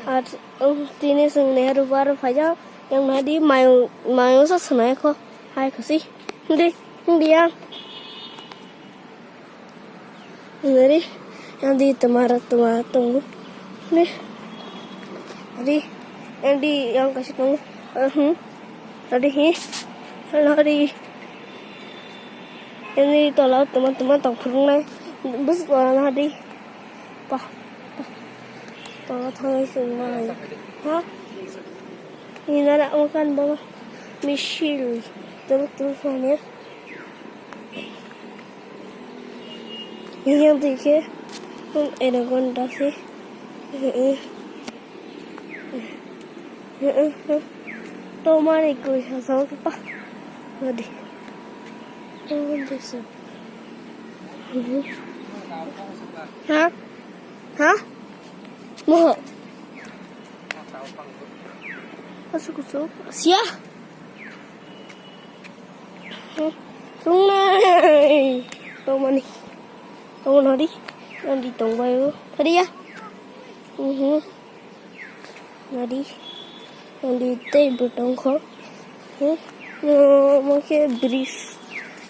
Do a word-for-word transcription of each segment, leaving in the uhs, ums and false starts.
Ar, um, tini chwng Nehru Park o phaijak, yang nadi mayung, mayung sa swnai kho, hai kho si. Hindi, hindi yang. Nari, yang di tama, tama tongo. Ni. Nari, yang di yang kaisa tongo. Eh, hmm. Nari, hi. Nari. Yang di tola tama, tama tong phurung nai. Bus wala nari. Pa, pa. Tola thangwi chwng nai. Ha? Ni nara makan baba. Misil. Tama, tama thangwi. Yang twi khe, hmm, anaconda se. Tomani koi sa sa pa. Nadi. Anaconda se. Ha? Ha? Moho. Asuk, asuk. Sia. Tungnai. Tongmani. Tongmani. Nadi tongbaio. Tadi ya. Mhm. Nadi. Nadi tei butong kho. Hmm. No, mo khe bridge.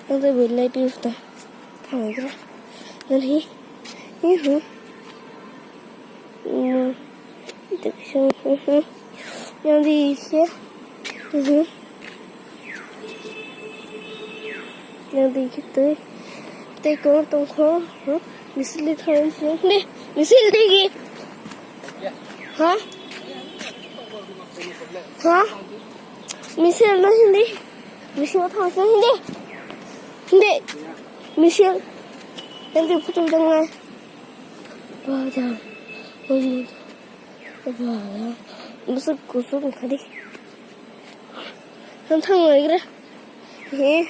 Nadi belai tu ta. Thangra. Nadi. Mhm. Hmm. Yang di khe. Mhm. Yang di khe tei. Tei kono tongkho. Misil di thang. Di, misil di ki. Ha? Ha? Misil no hindi. Misil thang hindi. Hindi. Misil. Yang di photo jangan. Wah, jangan. Bwswk kuchuk wngkha di. Nang thang naigra. He.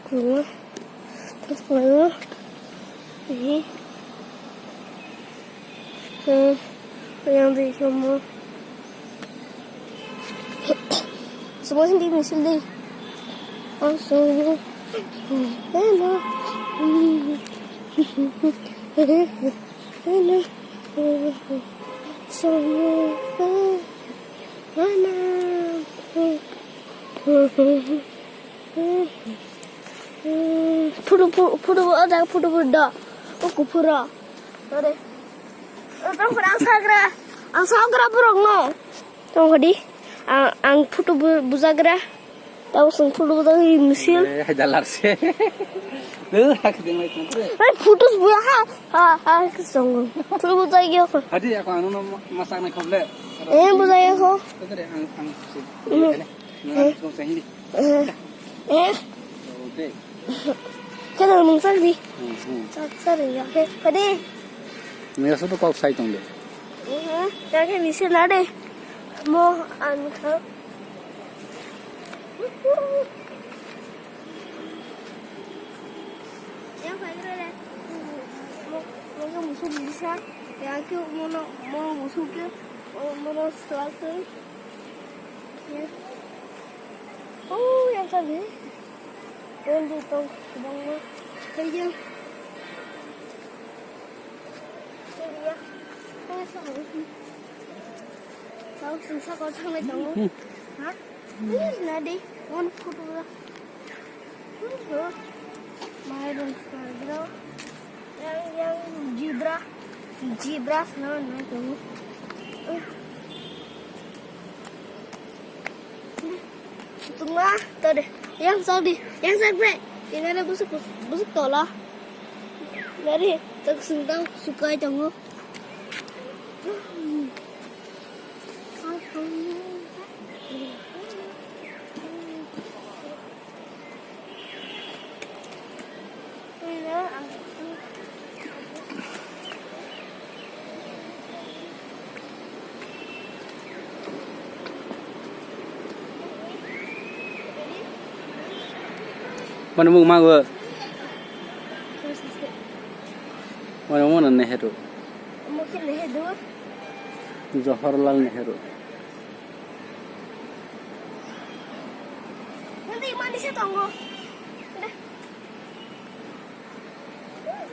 Kwbangma. Thang naigra. He. Hmm, yang di kamu. Semua hindi misil di. Ang sungguh. Hello. Hello. Semua. Mana? Photo, photo, photo, ada photo, photo dah. Oh, kupura. Ore. Tong phuru ang sagra. Ang sagra borok no. Tong phadi. Ang, ang photo bu-, bujagra. Tao sung photo bujagwi misil. Eh, hai dalar se. Tuh, hak ding lai tuh. Hai photo buya ha. Ha, ha, sung. Photo bujagwi ako. Hadi ako anu no masak na khoble. Eh, bujagwi ako. Tadi ang, ang si. Mhm. Ini, ini aku sing di. Eh. Eh. Oke. Kada mung sak di. Hmm, hmm. Sak, sak ya. Oke. Kadi. Ni asu to kok sai tong de. Mhm. Ya ke misil na de. Mo an kha. Yang pai kira de. Mo, mo ke musuh bisa. Ya ke mo no, mo musuh ke, mo, mo no sual ke. Ya. Oh, yang kali. Yang di tong, bang ma. Kaya. Kaya. Kaya sama. Tahu susah kau sama tahu. Hmm. Ha? Ini nadi. One photo lah. Mayroon bro. Yang, yang zebra. Zebra sana na tu. Tunggu tadi. Yang saudi, yang sampai. Ini ada busuk, busuk tola. Dari tak sendal sukai tunggu. Mano mung mago. Mano mung Nehru. Jawaharlal Nehru. Nanti mandi saya tunggu. Udah.